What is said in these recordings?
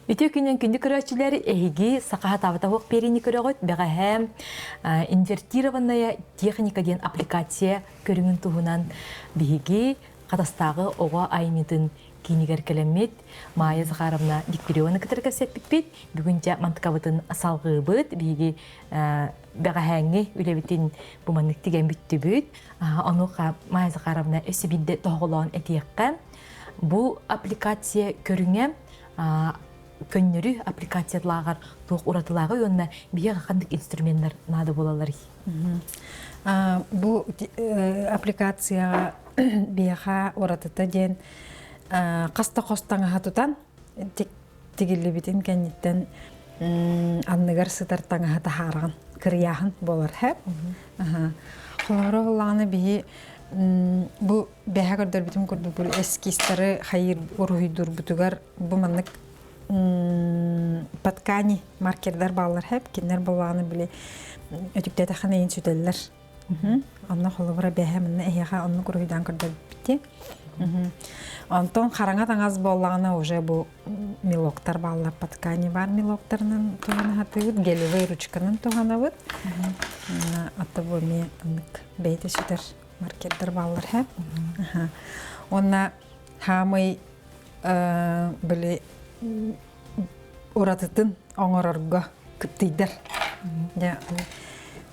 Үтүө күнүн күндү көрөөччүлэр, эһиги саха хатаабыта суох биэриини көрөҕүт. Бэҕэһээ инвертированная техника диэн аппликация көрүҥүн туһунан биһиги Хатастааҕы оҕо айымньытын киинигэр кэлэммит Майя Захаровна Дегтяреваны кытары кэпсэппиппит. Бүгүн дьэ мантыкабытын салҕыыбыт. Биһиги бэҕэһээҥҥи үлэбитин бу маннык тигэн бүттүбүт. Онуоха Майя Захаровна өссө биирдэ тоһоҕолоон этиэххэ. Бу аппликация көрүҥэ көннөрү аппликациялааҕар туох уратылааҕый уонна биһиэхэ ханнык инструменнар наада буолалларый? Бу аппликацияҕа биһиэхэ уратыта диэн хас да хос таҥаһа тутан тигиллибитин кэнниттэн анныгар сытар таҥаһы таһааран кырыйааһын буолар һэ. Холобура буоллаҕына биһи бу бэһэ көрдөрбүтүм курдук бу эскизтары хайыыр уруһуйдуурбутугар бу маннык по ткани маркердар бааллар хэп кинилэр буоллаҕына били өтүктээтэххинэ иин сүтэллэр. Онно холобура бэһэ манна эһиэхэ оннук уруһуйдаан көрдөрбүттэ. Онтон хараҥа таҥас буоллаҕына уже бу мелоктар бааллар по ткани бар мелоктарынан туһана сатыыбыт, гелевый ручканан туһанабыт. Ата бу эмиэ оннук бэйэтэ сүтэр маркердар бааллар һэ. Уонна хаамый били уратытын оҥорорго кыптыйдар.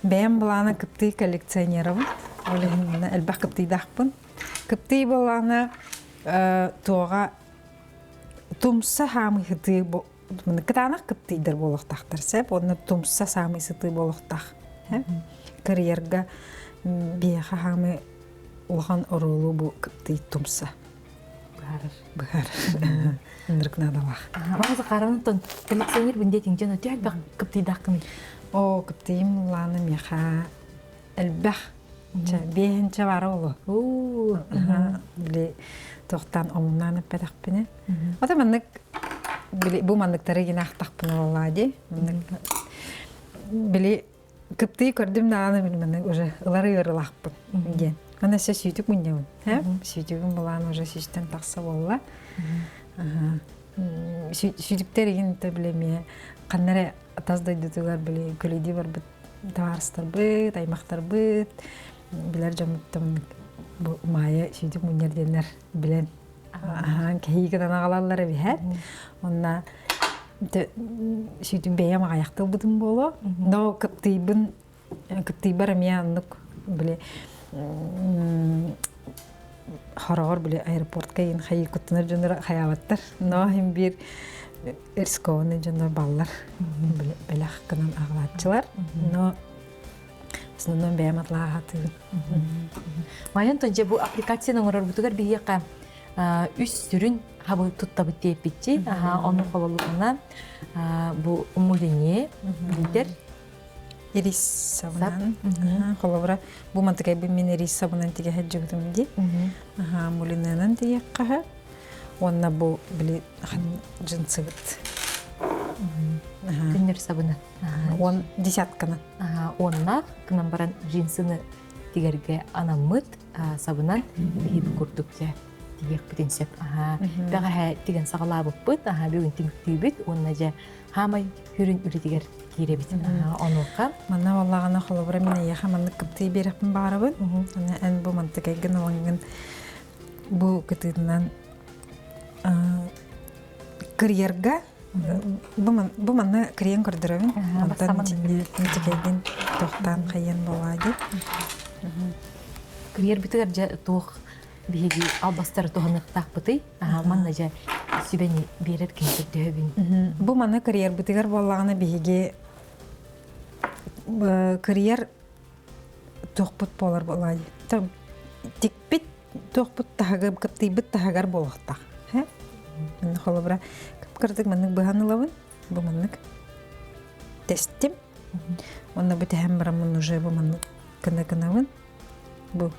Бэйэм былаана кыптый коллекционерабын. Ол иһин элбэх кыптыйдаахпын. Кыптый былаана туоҕа тумса хаамый сытыы кытаанах кыптыйдар буолуохтаахтар сөп уонна тумса саамай сытыы буолуохтаах. Карьерга биһиэхэ хаамый улахан оруолу бу кыптый тумса. Быһаарар. Быһаарар. Ынырык наадалаах. Мама Захаровна, коллекционер бүндиэтиҥ дьон өтө элбэх кыптыйдааххыный? Оо, кыптыйым улаана миэхэ элбэх. Чэ, биэһинчэ баара олу. Уу. Били тохтан омуннаан эппэтэхпинэ. Ата маннык били бу манныктары гинаахтахпына буоллаа дии. Маннык били Кыптыый көрдүм даҕаны мин уже ылар ыарылаахпын диэн. Аны өссө сүүтүк мунньабын. Сүүтүгүм булаан уже сүүстэн тахса буолла. Сүүтүктэр игин то били эмиэ ханна эрэ тас дойдутугар били көлүйдүү барбыт табаарыстарбыт, аймахтарбыт билэр дьоммуттан бу Маайа сүүтүк мунньар диэннэр билэн аһаан кэһии гынан аҕалаллар эбиһээт. Онна сүүтүн бэйэм аҕайахта ылбытым буолуо. Но кыптыйбын кыптыйбар эмиэ оннук били хороҕор били аэропортка иин хайыы куттанар дьоннор хайаабаттар. Но иһин биир рискованный дьоннор баллар били бэлэх гынан аҕалааччылар. Но в основном бэйэм атлааһатыыбын. Майан дьэ бу аппликацияны оҥорорбутугар биһиэхэ үс сүрүн хабы туттабыт диэппитчи. Ону хололугуна бу мулине лидер Ирис сабынан. Холобура бу мантыкайбын мин ирис сабынан тигэ сылдьыбытым дии. Мулиненан тигэххэ уонна бу били джинсыбыт. Күннэр сабынан. Уон десятканан. Уоннаах гынан баран джинсыны тигэргэ анаммыт сабынан биһиги курдук дьэ тигиэхпитин сөп. Бэҕэһээ тигэн саҕалаабыппыт, бүгүн түмүктүүбүт уонна дьэ хаамай хүрүн үлэтигэр киирэбит. Онуоха Манна буоллаҕына холобура мин эйиэхэ маннык кыптыы биэрэхпин баҕарабын. Аны эн бу мантыкайгын ылаҥҥын бу кытыытынан кырыйарга Бу манна кырыйан көрдөрөбүн. Онтон итинтикэйгин тохтоон хайыан буолаа дии. Кырыйарбытыгар дьэ туох биһиги албастары туһаныахтаахпытый? Манна дьэ сүбэни биэрэр киһи көрдөһөбүн. Бу манна кырыйарбытыгар буоллаҕына биһиги кырыйар туохпут буолар буолаа дии. Тикпит туохпут таһыгар кыптыйбыт таһыгар буолуохтаах. Манна холобура кып-кыратык маннык быһан ылабын. Бу маннык тэстим. Уонна бу тэһэн бараммын уже бу маннык гына гынабын. Бу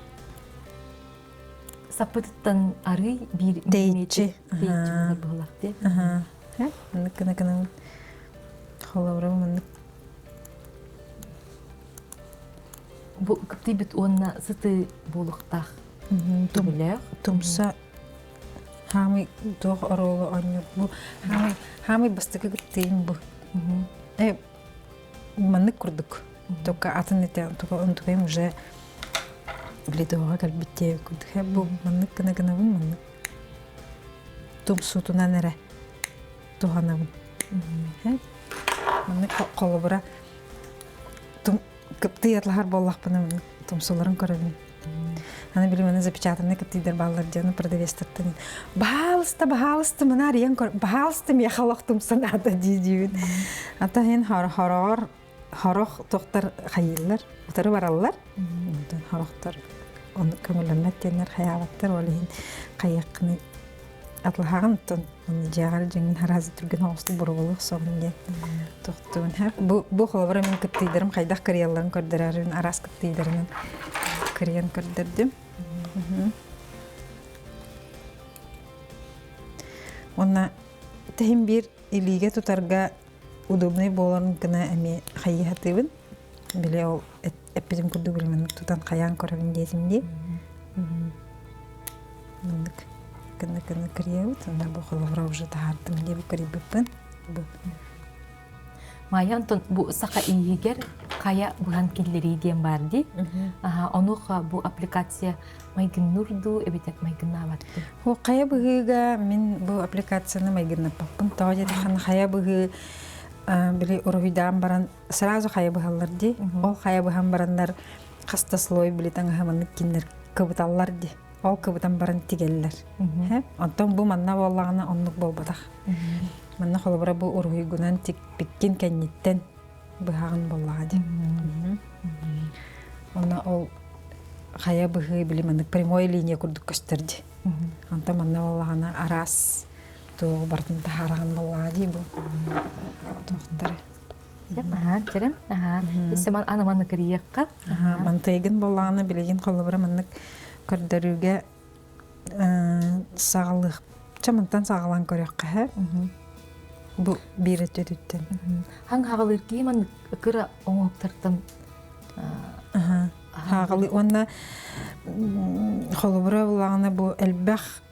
Саппытыттан арый биир тэйиччи. Тэйиччи буолар быһылаах дии. Маннык гына гынабын. Холобура маннык Бу кыптыйбыт уонна сытыы буолуохтаах. Төбөлөөх. Тумса. Хаамый туох оруолу оонньуур бу хаамый хаамый бастакы кыттыым бу. Э маннык курдук. Только атын этэ только онтукайым уже били кэлбит диэбит курдук. Бу маннык гына гынабын маннык тумсуутунан эрэ туһанабын. Маннык холобура кыптый атлаһар буоллахпына тумсуларын көрөбүн. Аны били маны запечатанный кыптыйдар бааллар диэн продавецтартан баһаалыста баһаалыста мына арыйан көр баһаалыста миэхэ олох тумсан аата дии диибин. Ата иһин хороҕор хорох тохтар хайыыллар утары бараллар. Онтон хорохтор ону көҥүллэммэт диэннэр хайаабаттар ол иһин хайыаххыный атлаһаҕын оттон дьиэҕэр дьиҥин хараазы түргэн оҕустук боруобалыах соҕун диэн тохтуун бу бу холобура мин кыттыйдарым хайдах кырыйалларын көрдөрөрүн араас кыттыйдарынан кырыйан көрдөрдүм уонна тэһин биир илиигэ тутарга удобный буоларын гына эмиэ хайыһатыыбын били ол эппитим курдук билимин тутан хайаан көрөбүн диэтим дии Маннык гына гына кырыйабыт уонна бу холобура уже таһаардым дии бу кырыйбыппын бу Майя онтон бу саха иһигэр хайа быһан киллэрии диэн баар дии. Аха, онуоха бу аппликация майгыннуур дуу эбэтэр майгыннаабат дуу? Бу хайа быһыыга мин бу аппликацияны майгыннаппаппын. Тоҕо диэтэххинэ хайа быһыы били уруһуйдаан баран сразу хайа быһаллар дии. Ол хайа быһан бараннар хаста слой били таҥаһы маннык кинилэр кыбыталлар дии. Ол кыбытан баран тигэллэр. Онтон бу манна буоллаҕына оннук буолбатах. Манна холобура бу уруһуйгунан тикпиккин кэнниттэн быһаҕын буоллаҕа дии. Онно ол хайа быһыы били маннык прямой линия курдук көстөр дии. Онтон манна буоллаҕына араас туоҕу барытын таһаараҕын буоллаҕа дии бу туохтары. Аһаа, чэрэн. Аһаа. Иссе аны манны кырыйыахха. Мантыйгын буоллаҕына билигин холобура маннык көрдөрүүгэ саҕалыах ча мантан саҕалаан көрүөххэ бу биир өттүтүттэн. Хаҥ хаҕалыыр киһи маннык кыра оҥоһуктартан Хааҕалыы уонна холобура буоллаҕына бу элбэх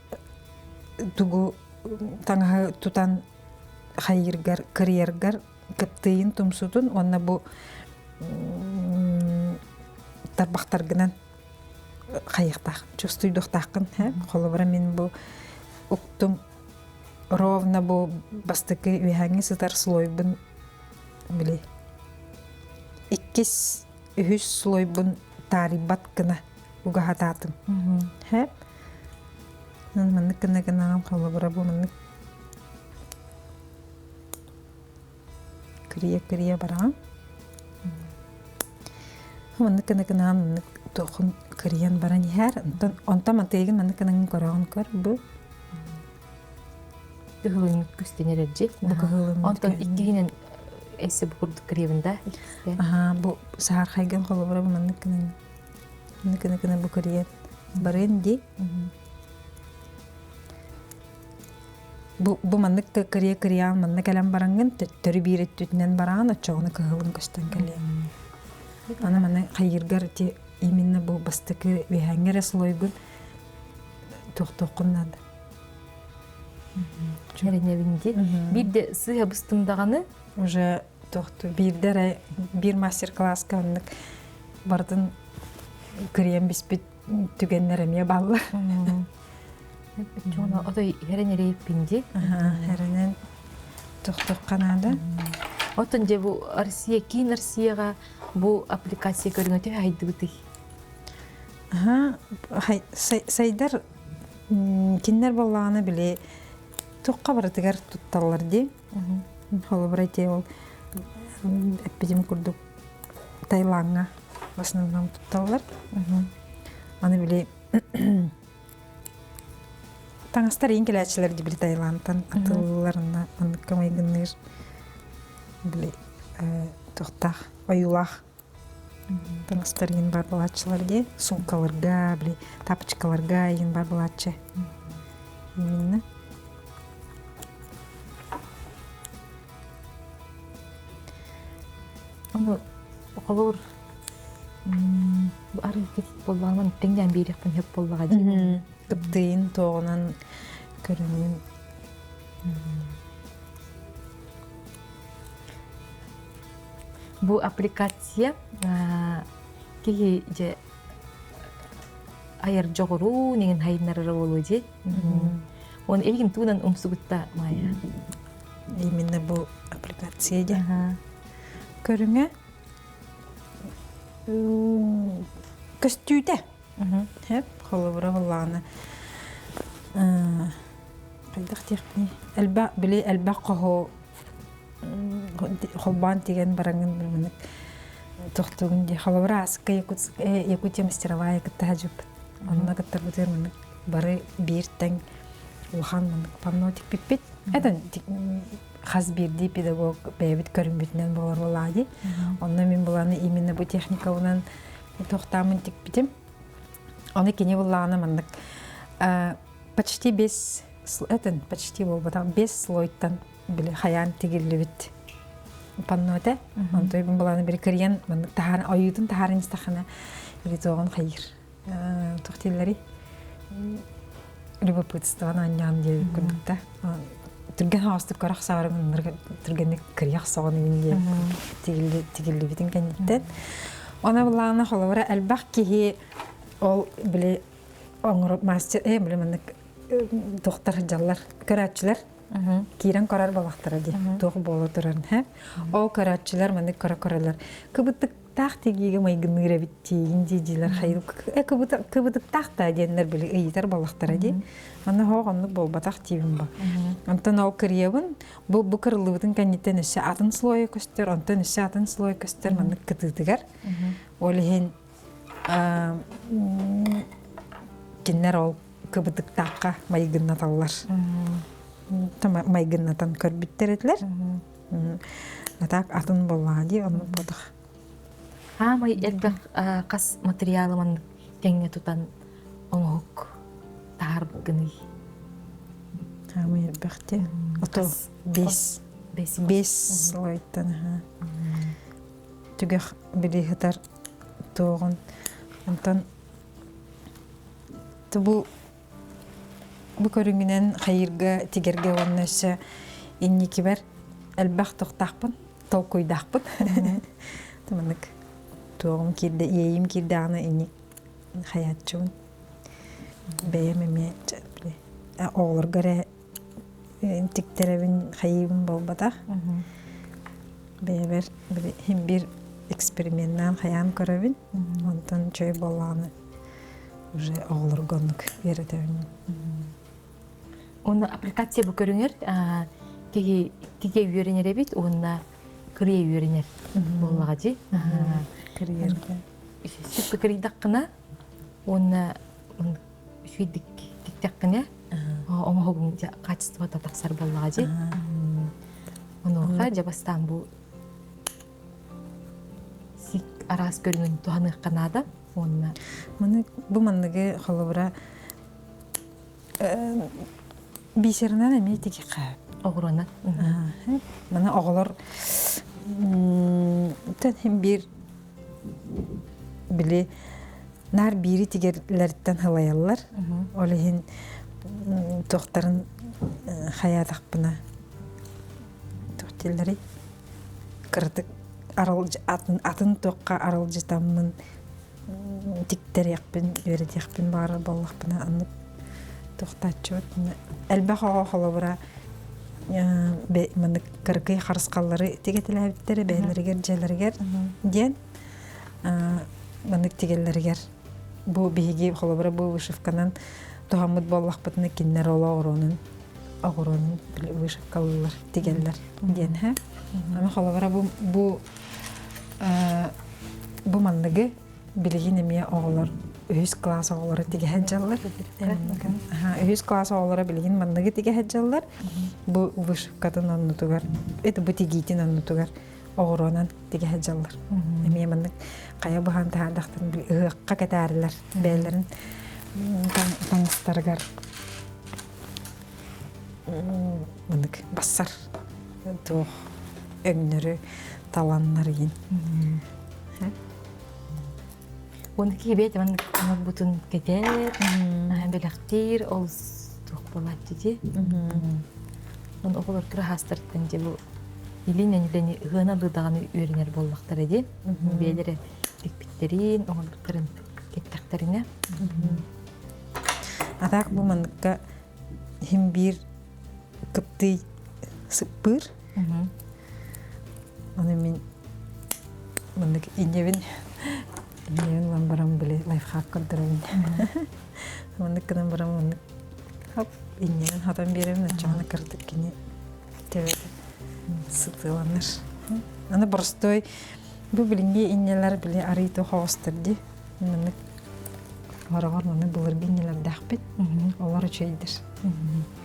тугу таҥаһы тутан хайыыргар кырыйаргар кыптыйын тумсутун уонна бу тарбахтаргынан хайыахтаах чувствуйдуохтааххын холобура мин бу уктум ровно бу бастакы үөһээҥҥи сытар слойбун били иккис үһүс слойбун таарыйбат гына угаһатаатым маннык гына гынаҕым холобура бу маннык Кырыйа-кырыйа бараҕын. Маннык гына гынаан маннык туоххун кырыйан баран иһээр. Онтон онтон мантыйыгын маннык гынан көрөҕүн көр бу. Кыһылын көстөн эрэрдьи. Бу кыһылын. Онтон иккиһинэн эссе бу курдук кырыйабын да. Аха бу саһархайгын холобура бу маннык гынан маннык гына гына бу кырыйан барыан дии. Бу, бу маннык да кырыйа-кырыйаан манна кэлэн бараҥҥын төттөрү биир өттүтүнэн бараҕын оччоҕуна кыһылын көстөн кэлиэ. Аны маны хайыыргар ити именно бу бастакы үөһээҥҥи эрэ слойгун туохтуоххун наада. Эрэнэбин дии. Биирдэ сыыһа быстым даҕаны Уже туохту биирдэ эрэ биир мастер-класска оннук барытын кырыйан биспит түгэннэр эмиэ бааллар. Дьоно отой эрэн эрэйиппин дии. Эрэнэн тохтохха наада. Оттон дьэ бу Россия, киин Россияҕа бу аппликация көрүҥэ төһө хайдыбытый? Сайдар кинилэр буоллаҕына били туохха барытыгар тутталлар дии. Холобура ити ол эппитим курдук Таилаҥҥа в основном тутталлар. Аны били таҥастар иин кэлээччилэр дии били Таиландтан атылларына оннукка майгынныыр били туохтаах ойуулаах таҥастар иин бар буолааччылар дии суумкаларга били тапочкаларга иин бар буолааччы именно Ону холобур арыый кэтит буоллаҕына тэҥнээн биэриэхпин сөп буоллаҕа дии. Кыптыйын туоҕунан Көрүҥүн Бу аппликация киһи дьэ айар дьоҕуруу нигин хайыннарара буолуо дии. Уон эйигин туунан умсугутта Майя? Именно бу аппликация дьэ. Көрүҥэ көстүүтэ. Хэп холобура буллаҕына хайдах диэхпиний элбэх били элбэх хоһу холбоон тигэн бараҥын маннык тохтугун дии холобура ааска Якутия мастеровая кытта сылдьыбыппыт онно кыттарбытыгар маннык бары биир тэҥ улахан маннык панно тикпиппит это хас биирдии педагог бэйэбит көрүммүтүнэн буолар буоллаҕа дии онно мин буланы именно бу техникабынан тохтааммын тикпитим ону кини буллаҕына маннык почти без этин почти буолбатах без слойтан били хайаан тигиллибит панно этэ онтон буланы били кырыйан маннык таһаар ойуутун таһааран истэххинэ били туоҕун хайыыр туох дииллэрий любопытствоны анньаан диэбит курдук да түргэн хаҕастык көрөх саарыҥ түргэнник кырыйах соҕон иҥин диэн тигиллибитин кэнниттэн она булаана холобура элбэх киһи ол били оҥоро мастер э били маннык туохтар сылдьаллар көрөөччүлэр киирэн көрөр балахтара дии туох буола турарын һэ ол көрөөччүлэр маннык көрө көрөлөр кыбытык таах тигиигэ майгынныыр эбит тиийин дии-диилэр хайы кыбытыктаах да диэннэр били ыйытар балахтара дии манна хоох оннук буолбатах диибин бу онтон ол кырыйабын бу бу кырыллыбытын кэнниттэн өссө атын слойа көстөр онтон өссө атын слой көстөр маннык кытыытыгар ол иһин кинилэр ол кыбытыктаахха майгыннаталлар майгыннатан көрбүттэр этилэр а так атын буоллаҕа дии оннук буолбатах Хаамай элбэх хас материалы маннык тэҥҥэ тутан оҥоһук таһаарбыккыный? Хаамай элбэх дии. Ото бес. Бес слойтан түгэх били сытар туоҕун. Онтон бу бу көрүҥүнэн хайыырга тигэргэ уонна өссө инникибэр элбэх тохтаахпын толкуйдаахпын. Маннык туоҕум киирдэ, иэйим киирдэҕинэ инник хайааччыбын. Бэйэм эмиэ оҕолорго эрэ тиктэрэбин, хайыыбын буолбатах. Бэйэбэр иһин биир эксперименнаан хайаан көрөбүн. Онтон чөй буоллаҕына уже оҕолорго оннук үөрэтэбин. Уонна аппликация бу көрүҥэр киһи тигэ үөрэнэр эбит уонна кырыйа үөрэнэр буоллаҕа дии. Кырыйарга. Сөпкө кырыйдаххына уонна үчүгэйдик тиктэххинэ оҥоһугуҥ качествота тахсар буоллаҕа дии. Онуоха дьэ бастаан бу сик араас көрүҥүн туһаныахха наада уонна Маны бу манныгы холобура Бисерынан эмиэ тигиэххэ. Оҕуруонан. Маны оҕолор тэн биир били наар биири тигерлэриттэн халайаллар. Ол иһин туохтарын хайаатахпына туох дииллэрий кыратык атын атын туохха аралдьытаммын тиктэриэхпин, үөрэтиэхпин баҕарар буоллахпына оннук туохтааччыбыт. Элбэх оҕо холобура маннык кыракый харысхаллары тигэтэлээбиттэрэ бэйэлэригэр дьиэлэригэр диэн маннык тигэллэригэр бу биһиги холобура бу вышивканан туһаммыт буоллахпытына кинилэр ол оҕуруонун оҕуруонун вышивкалыыллар тигэллэр диэн һэ аны холобура бу бу Бу манныгы билигин эмиэ оҕолор үһүс кылаас оҕолоро тигэ сылдьаллар. Үһүс кылаас оҕолоро билигин манныгы тигэ сылдьаллар. Бу вышивкатын оннутугар, это бу тигиитин оннутугар оҕуруонан тигэ сылдьаллар. Эмиэ маннык хайа быһан таһаардахтарын ыһыахха кэтээрилэр бэйэлэрин таҥастарыгар маннык бассар туох өҥнөрү таланнар иин. Уонна киһи бэйэтэ маннык оҥорбутун кэтэр, бэлэхтиир, ол Туох буолааччы дии. Оны оҕолор кыра хаастартан дьэ бу илиинэн үлэни ыһыаналыы даҕаны үөрэнэр буоллахтара дии. Бэйэлэрэ тикпиттэрин, оҥорбуттарын кэттэхтэринэ. А так бу манныкка иһин биир кыптый сыппыыр. Ону мин маннык инньэбин инньэбин ылан баран били лайфхак көрдөрөбүн. Маннык гынан баран маннык хоп инньэбин хатан биэрэбин оччоҕуна кырдык кини төбөтө сытыыланар. Аны боростуой бу билиҥҥи инньэлэр били арыый хоҕустар дии. Маннык Хороҕор маннык былыргы инньэлэрдээхпит. Олор үчүгэйдэр.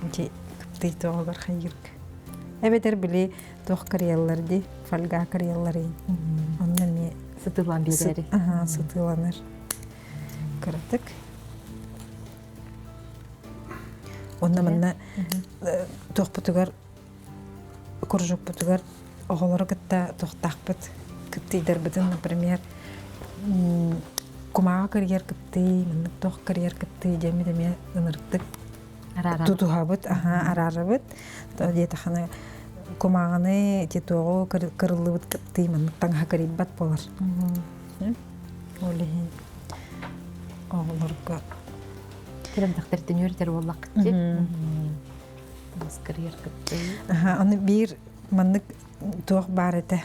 Ити кыптый тоҕолор хайыырга. Эбэтэр били туох кырыйаллар дии, фольга кырыйаллар Онно эмиэ сытыылаан биэрээри. Аха, сытыыланар. Кыратык. Онно манна туохпутугар кружокпутугар оҕолору кытта туохтаахпыт кыптыйдарбытын, например, кумааҕы кырыйар кыптый, маннык туох кырыйар кыптый диэммит эмиэ ынырыктык тутуһабыт, аһаа, араарабыт. То диэтэххинэ кумааҕыны ити туоҕу кырыллыбыт кыптый маннык таҥаһа кырыйбат буолар. Ол иһин оҕолорго Кырымтахтар үөрэтэр буоллаххыт дии. Аны биир маннык туох баар этэ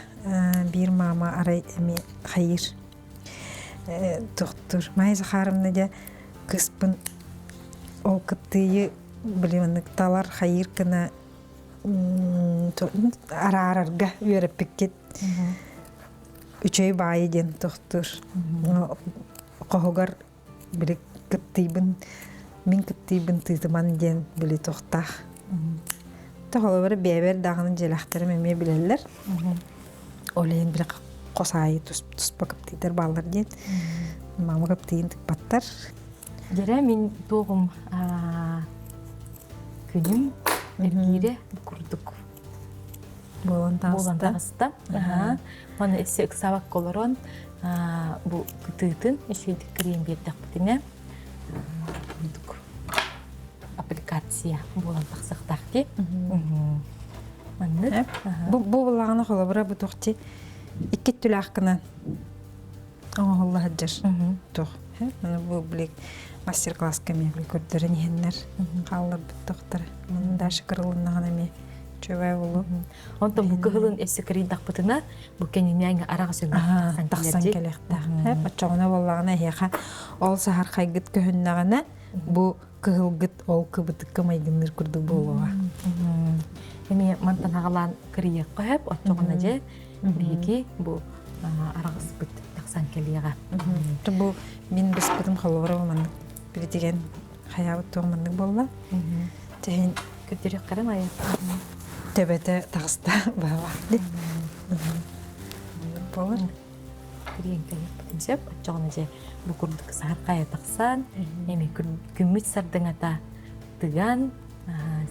биир маама арай эмиэ хайыыр туохтуур Майя Захаровна дьэ кыыспын ол кыптыйы били маннык талар хайыыр гына араарарга үөрэппиккит үчүгэй баайы диэн тохтуур хоһугар били кыттыйбын мин кыттыйбын тыытыман диэн били туохтаах Холобура бэйэбэр даҕаны дьиэлээхтэрим эмиэ билэллэр. Ол иһин били хос аайы туспа кыптыйдар бааллар диэн. Мама кыптыйын тыкпаттар. Дьэрэ мин туоҕум күнүм эргиирэ курдук буолан буолан таҕыста. Маны өссө ыксаабакка олорон бу кытыытын үчүгэйдик кырыйан биэрдэхпитинэ курдук аппликация буолан тахсыахтаах дии. Маннык. Бу бу буллаҕына холобура бу туох икки өттүлээх гынан оҥоһулла сылдьар туох бу били мастер-класска эмиэ көрдөрөн иһэннэр хаалларбыт тохтор дальше кырылыннаҕына эмиэ үчүгэй буолуо. Онтон бу кыһылын өссө кырыйдахпытына бу кэннинээҥи араҕас өҥнөөх тахсан кэлиэхтээх. Оччоҕуна буоллаҕына эһиэхэ ол саһархайгыт көһүннэҕинэ бу кыһылгыт ол кыбытыкка майгынныыр курдук буолуоҕа. Эмиэ мантан аҕалаан кырыйыахха сөп, оччоҕуна дьэ биһиги бу араҕаспыт тахсан кэлиэҕэ. Бу мин быспытым холобура маннык биритигэн хайаабыт туох маннык буолла. Тэһин Көрдөрүөххэрэ Майя. Төбөтө таҕыста баһылаах. Буолар. Кириэн кэлиэхпитин сөп. Оччоҕуна дьэ бу курдук саһархайа тахсан, эми күммүт сардаҥата тыган,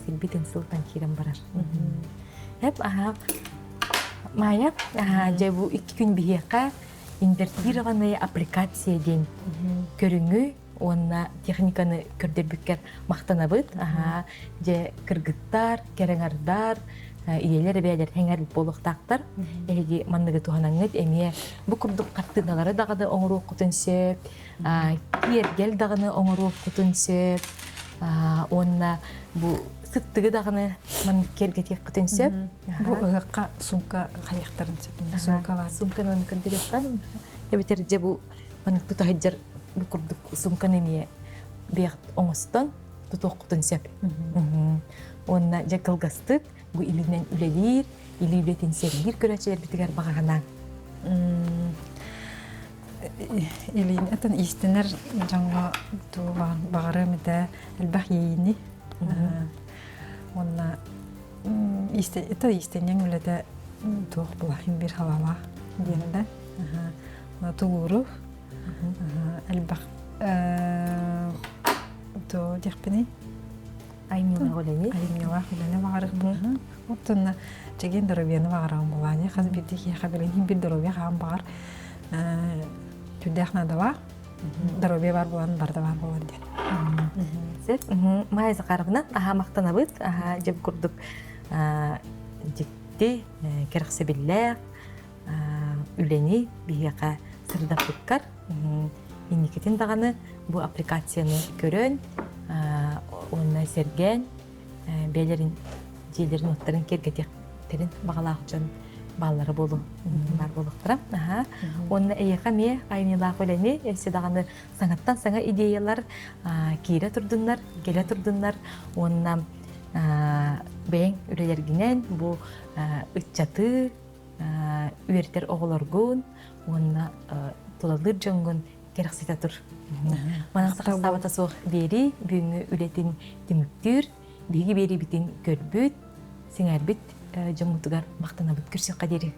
сирбитин сылтан киирэн барар. Эп аха Майя, дьэ бу икки күн биһиэхэ инвертированная аппликация диэн көрүҥү уонна техниканы көрдөрбүккэр махтанабыт. Аһаа, дьэ кыргыттар, кэрэҥардар, ийэлэр, эбээлэр эҥэр буолуохтаахтар. Эһиги манныгы туһанаҥҥыт эмиэ бу курдук хартыыналары даҕаны оҥоруоххутун сөп, киэргэл даҕаны оҥоруоххутун сөп, уонна бу сыттыгы даҕаны маннык киэргэтиэххитин сөп. Бу ыһыахха сумка хайыахтарын сөп. Сумка бар. Сумканы көрдөрүөххэ. Эбэтэр дьэ бу маннык тута сылдьар бу курдук сумканы эмиэ бэйэҕит оҥостон тутуоххутун сөп. Уонна дьэ кылгастык бу илиинэн үлэлиир, илии үлэтин сэргиир көрөөччүлэрбитигэр баҕаһынаан. Илиин атын иистэнэр дьоҥҥо туу баҕарыам этэ элбэх иэйиини уонна это иистэнньэҥ үлэтэ туох булахин биир халалаах диэн да тулууру элбэх то диэхпиний айымньылаах үлэни айымньылаах үлэни баҕарыахпын оттон чэгиэн доруобуйаны баҕарабын булаани хас биирдии киһиэхэ билигин биир доруобуйа хаан баҕар түрдээх наадалаах. Доруобуйа бар буолан барда бар буолар диэн. Сөп. Майя Захаровна, аһаа махтанабыт. Аһаа дьэ курдук дьикти, кэрэхсэбиллээх үлэни биһиэхэ сырдаппыккар инникитин даҕаны бу аппликацияны көрөн уонна сэргээн бэйэлэрин дьиэлэрин уоттарын киэргэтиэхтэрин баҕалаах дьон бааллара буолуо баар буолуохтара. Уонна эйиэхэ эмиэ айымньылаах үлэни өссө даҕаны саҥаттан саҥа идеялар киирэ турдуннар, кэлэ турдуннар уонна бэйэҥ үлэлэргинэн бу ыччаты үөрэтэр оҕолоргун уонна тулалыыр дьоҥҥун кэрэхсэтэ тур. Манан сахастаабата суох биэрии бүгүҥҥү үлэтин түмүктүүр, биһиги биэриибитин көрбүт, сэҥээрбит дьоммутугар махтанабыт. Көрсүөххэ диэри.